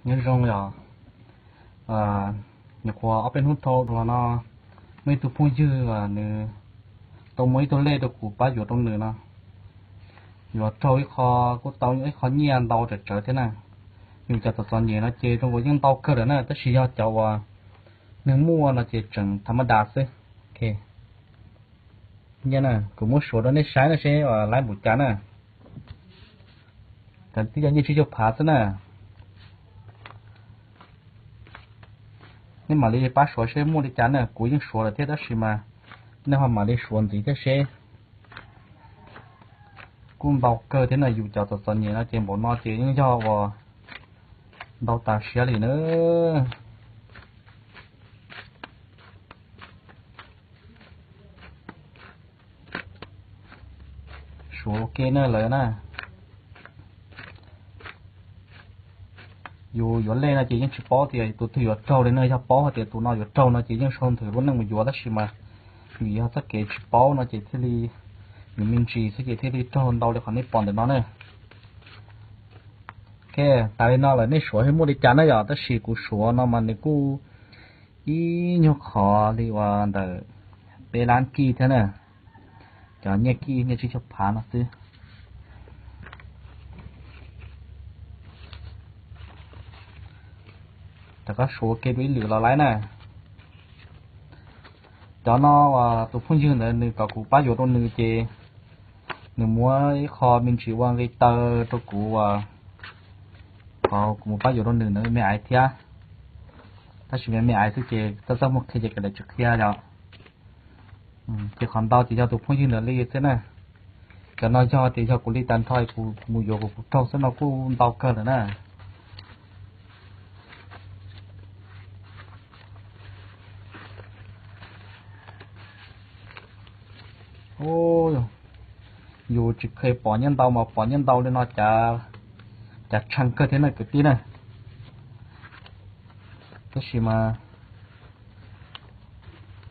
Nyob zoo yog, nyuam qhuav ob peb hnub dhau los no muaj ib tug phooj ywg nws tau muab ib tug lej rau kuv pab yuav rau nws no. Yuav raug ib qho, kuj tau ib qho nyiaj ntau tsawv tsawv thiab na. Yus cov txom txom nyem no ces zoo nkaus yeej ntau kawg lawm na, tab sis yog cov uas neeg muaj no ces tseem tham ma das xwb. Nyiaj na, kuv muab suav rau nej saib no seb uas laib npaum cas na. Cov twb yog nyiaj tsib caug phav xwb na. Nej mam li pab suav seb muaj li cas na, kuv yeej suav lawm thiab tab sis mas nej ho mam li suav ntxiv thiab seb. Kuj ntau kawg thiab na, yus cov txom txom nyem no ces npaum no ces yeej yog uas ntau tas siab li na. Suav ua ke na lawm na. Yus yuav lej no ces yeej tsis paub tias tus twg yuav raug li na, yog paub hais tias tus no yuav raug no ces yeej sau nthwv lub neej mus yuav tab sis mas vim yog txoj kev tsis paub no ces thiaj li, yus me ntsis xwb ces thiaj li raug ntau li qhov nej pom ntawm no na. Ok, tas li no lawm nej suav seb muaj li cas na yom, tab sis kuv suav no mas nws kuj ib nyuag qhov li uas ntawm peb lab kij thiab na, cov nyiaj kij nyiaj tsib caug phav no xwb. Rov qab suav ua ke dua ib lwm los laib na. Cov no uas tus phooj ywg ntawd nws kom kuv pab yuav rau nws ces nws muab ib qho me ntsis ua nqi taw rau kuv uas qhov kuv mus pab yuav rau nws ntawd me me aiv thiab. Tab sis me me aiv xwb ces txaj txaj muag qhia ces kav liam tsis qhia yom. Ces qhov ntau ces yog tus phooj ywg ntawd li xwb na. Cov no yog tias yog kuv li tag nrho kuv mus yuav kuv kuv raug xwb no kuj ntau kawg lawm na. Yus tsis kheev pom nyiaj ntau mas pom nyiaj ntau li no cas tshee kawg thiab na kwv tij na. Tab sis mas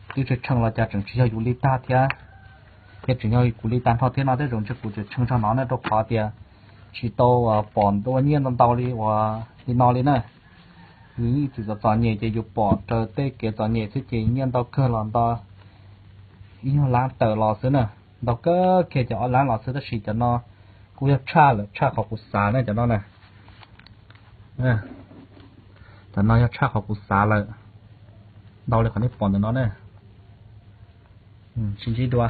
twb tshee tshee los cas tseem tsis yog yus li tag thiab, thiab tseem yog kuv li tag nrho thiab no thiab zoo ntshe kuv tseem tshee tshee no na rau qhov tias tsis tau pom ntua nyiaj ntau ntau li uas li no li na. Yus ib txwm txom txom nyem ces yus pom raws tej kev txom nyem xwb ces nyiaj ntau kawg los nto ib nyuag lab tawm los xwb na, ntau kawg kiag ces ob lab los xwb tab sis cov no kuj yog tshaj lawm tshaj qhov kuv xav na cov no na. Cov no yog tshaj qhov kuv xav lawm, ntau li qhov nej pom ntawm no na. Sib ntsib dua.